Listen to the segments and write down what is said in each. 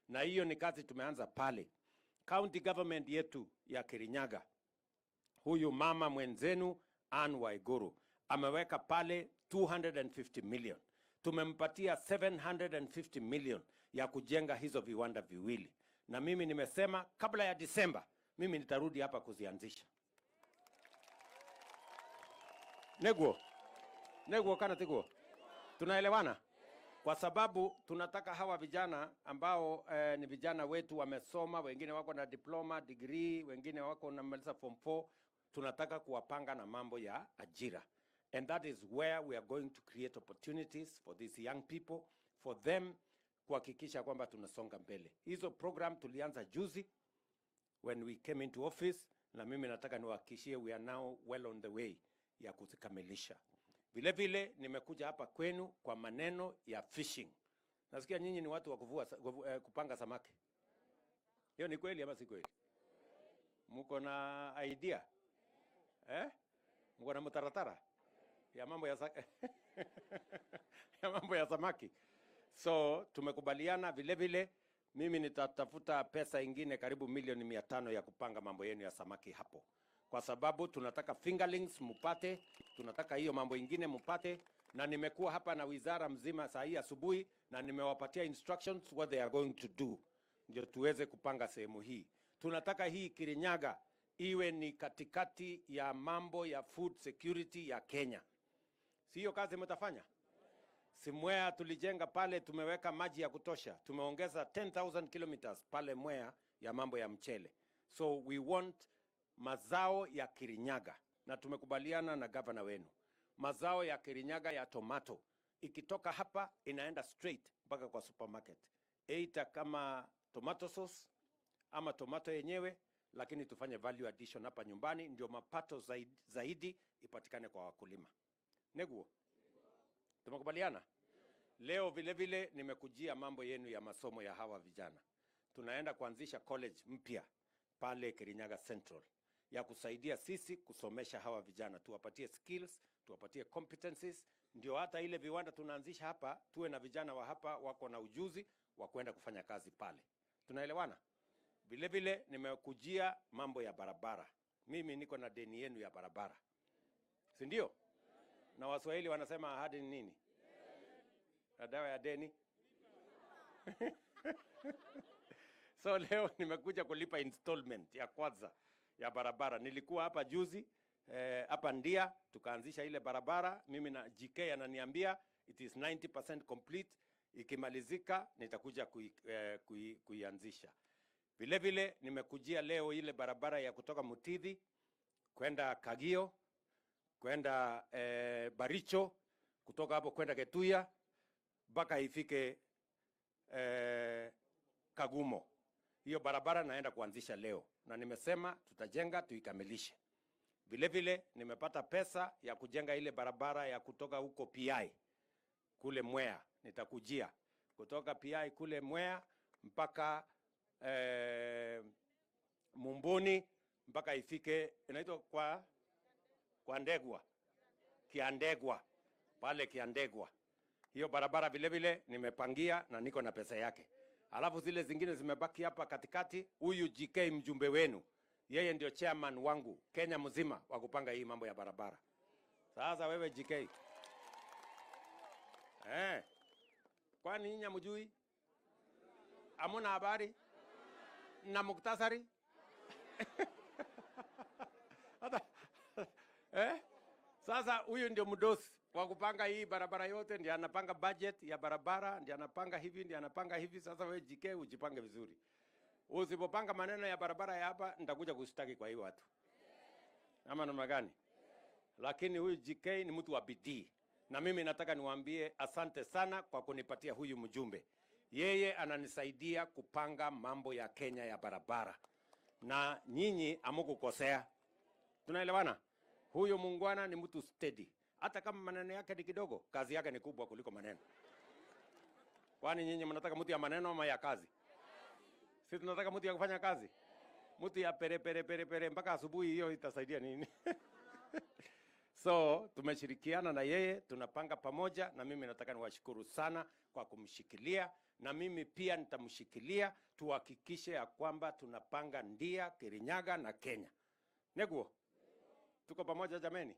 Na hiyo ni kazi tumeanza pale. County government yetu ya Kirinyaga, huyu mama mwenzenu Anne Waiguru ameweka pale 250 million. Tumempatia 750 million ya kujenga hizo viwanda viwili. Na mimi nimesema kabla ya Disemba mimi nitarudi hapa kuzianzisha. Neguo. Neguo kana tiguo. Tunaelewana? Kwa sababu tunataka hawa vijana ambao ni vijana wetu wamesoma, wengine wako na diploma, degree, wengine wako na maliza form 4, tunataka kuwapanga na mambo ya ajira. And that is where we are going to create opportunities for these young people, for them kuhakikisha kwamba tunasonga mbele. Hizo program tulianza juzi when we came into office, na mimi nataka niwahakikishie we are now well on the way ya kuzikamilisha. Vile vile nimekuja hapa kwenu kwa maneno ya fishing. Nasikia nyinyi ni watu wa kuvua, kupanga samaki. Hiyo ni kweli ama si kweli? Mko na idea? Eh? Mko na mtaratara ya mambo ya ya mambo ya samaki. So tumekubaliana vile vile mimi nitatafuta pesa ingine karibu milioni 500 ya kupanga mambo yenu ya samaki hapo. Kwa sababu tunataka fingerlings mupate, tunataka hiyo mambo ingine mupate, na nimekuwa hapa na wizara mzima saa hii asubuhi na nimewapatia instructions what they are going to do ndio tuweze kupanga sehemu hii. Tunataka hii Kirinyaga iwe ni katikati ya mambo ya food security ya Kenya. Si hiyo kazi mtafanya? Si Mwea tulijenga pale, tumeweka maji ya kutosha, tumeongeza 10,000 kilometers pale Mwea ya mambo ya mchele. So we want mazao ya Kirinyaga, na tumekubaliana na governor wenu, mazao ya Kirinyaga ya tomato ikitoka hapa inaenda straight mpaka kwa supermarket, either kama tomato sauce ama tomato yenyewe, lakini tufanye value addition hapa nyumbani, ndio mapato zaidi ipatikane kwa wakulima. Neguo, tumekubaliana? Leo vile vile nimekujia mambo yenu ya masomo ya hawa vijana. Tunaenda kuanzisha college mpya pale Kirinyaga Central ya kusaidia sisi kusomesha hawa vijana, tuwapatie skills, tuwapatie competencies, ndio hata ile viwanda tunaanzisha hapa tuwe na vijana wa hapa wako na ujuzi wa kwenda kufanya kazi pale. Tunaelewana? Vile vile nimekujia mambo ya barabara. Mimi niko na deni yenu ya barabara, si ndio? Na Waswahili wanasema ahadi ni nini? Na dawa ya deni. So leo nimekuja kulipa installment ya kwanza ya barabara. Nilikuwa hapa juzi hapa Ndia tukaanzisha ile barabara. Mimi na GK ananiambia it is 90% complete. Ikimalizika nitakuja kuianzisha. Vile vile nimekujia leo ile barabara ya kutoka Mutithi kwenda Kagio, kwenda Baricho, kutoka hapo kwenda Ketuya mpaka ifike Kagumo. Hiyo barabara naenda kuanzisha leo, na nimesema tutajenga tuikamilishe. Vile vile nimepata pesa ya kujenga ile barabara ya kutoka huko PI kule Mwea. Nitakujia kutoka PI kule Mwea mpaka Mumbuni mpaka ifike inaitwa kwa Ndegwa, Kiandegwa, pale Kiandegwa. Hiyo barabara vile vile nimepangia na niko na pesa yake. Alafu zile zingine zimebaki hapa katikati. Huyu GK mjumbe wenu, yeye ndio chairman wangu Kenya mzima wa kupanga hii mambo ya barabara. Sasa wewe GK, kwani nyinyi hamjui? Hamuna habari na muktasari? Hata Sasa huyu ndio mdosi wa kupanga hii barabara yote, ndiye anapanga budget ya barabara, ndiye anapanga hivi, ndiye anapanga hivi. Sasa wewe GK ujipange vizuri. Usipopanga maneno ya barabara ya hapa, nitakuja kushtaki kwa hii watu. Ama namna gani? Lakini huyu GK ni mtu wa bidii. Na mimi nataka niwaambie asante sana kwa kunipatia huyu mjumbe. Yeye ananisaidia kupanga mambo ya Kenya ya barabara. Na nyinyi hamkukosea. Tunaelewana? Huyo muungwana ni mtu steady. Hata kama maneno yake ni kidogo, kazi yake ni kubwa kuliko maneno. Kwani nyinyi mnataka mtu ya maneno ama ya kazi? Sisi tunataka mtu ya kufanya kazi. Mtu ya pere pere pere pere mpaka asubuhi, hiyo itasaidia nini? So tumeshirikiana na yeye, tunapanga pamoja, na mimi nataka niwashukuru sana kwa kumshikilia. Na mimi pia nitamshikilia tuhakikishe ya kwamba tunapanga ndia Kirinyaga na Kenya. Neguo, tuko pamoja jameni?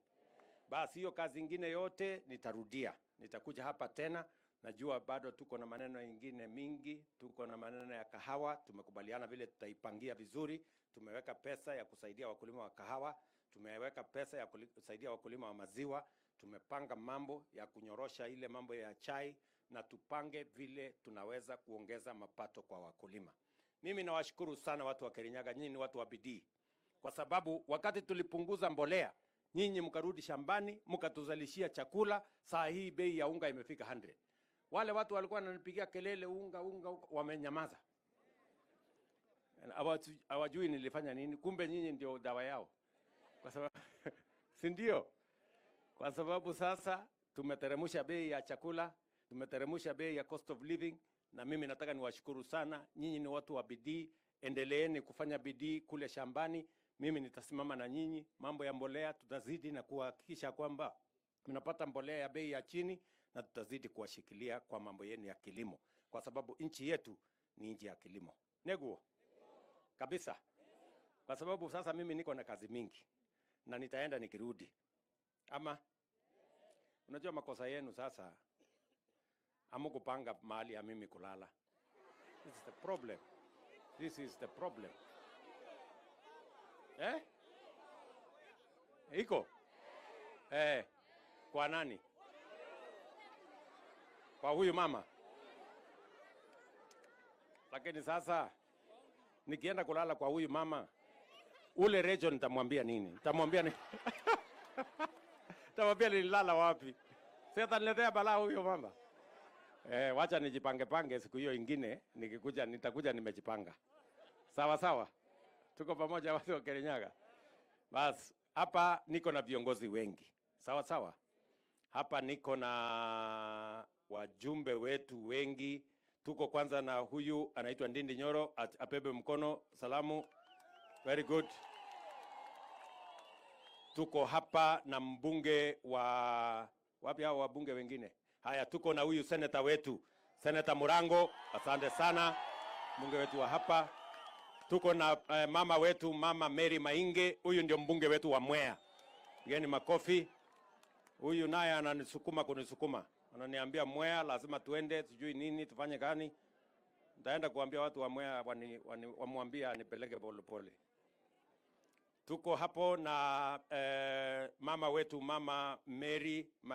Basi hiyo kazi ingine yote nitarudia, nitakuja hapa tena. Najua bado tuko na maneno ingine mingi, tuko na maneno ya kahawa. Tumekubaliana vile tutaipangia vizuri. Tumeweka pesa ya kusaidia wakulima wa kahawa, tumeweka pesa ya kusaidia wakulima wa maziwa, tumepanga mambo ya kunyorosha ile mambo ya chai, na tupange vile tunaweza kuongeza mapato kwa wakulima. Mimi nawashukuru sana watu wa Kirinyaga, nyinyi ni watu wa bidii, kwa sababu wakati tulipunguza mbolea nyinyi mkarudi shambani mkatuzalishia chakula. Saa hii bei ya unga imefika 100. Wale watu walikuwa wananipigia kelele unga unga, unga, wamenyamaza. Hawajui nilifanya nini. Kumbe nyinyi ndio dawa yao, kwa sababu si ndio? Kwa sababu sasa tumeteremsha bei ya chakula, tumeteremsha bei ya cost of living, na mimi nataka niwashukuru sana. Nyinyi ni watu wa bidii, endeleeni kufanya bidii kule shambani. Mimi nitasimama na nyinyi. Mambo ya mbolea tutazidi na kuhakikisha kwamba mnapata mbolea ya bei ya chini, na tutazidi kuwashikilia kwa mambo yenu ya kilimo, kwa sababu nchi yetu ni nchi ya kilimo. Neguo kabisa, kwa sababu sasa mimi niko na kazi mingi na nitaenda nikirudi. Ama unajua makosa yenu sasa, hamukupanga mahali ya mimi kulala. This is the problem. This is the problem. Eh? Iko? Eh, kwa nani? Kwa huyu mama. Lakini sasa nikienda kulala kwa huyu mama, ule Rejo nitamwambia nini? Nitamwambia ni nitamwambia nililala wapi? Si ataniletea balaa huyo mama. Eh, wacha nijipange pange siku hiyo ingine nikikuja nitakuja nimejipanga. Sawa sawa. Tuko pamoja watu wa Kirinyaga. Bas, hapa niko na viongozi wengi. Sawa sawa. Hapa niko na wajumbe wetu wengi. Tuko kwanza na huyu anaitwa Ndindi Nyoro, apebe mkono salamu. Very good. Tuko hapa na mbunge wa wapi hao wabunge wengine? Haya, tuko na huyu seneta wetu, Seneta Murango, asante sana, mbunge wetu wa hapa. Tuko na mama wetu, Mama Mary Mainge, huyu ndio mbunge wetu wa Mwea. Pigeni makofi. Huyu naye ananisukuma kunisukuma, ananiambia Mwea lazima tuende, sijui nini tufanye gani. Nitaenda kuambia watu wa Mwea wamwambia anipeleke polepole. Tuko hapo na mama wetu Mama Mary Maria.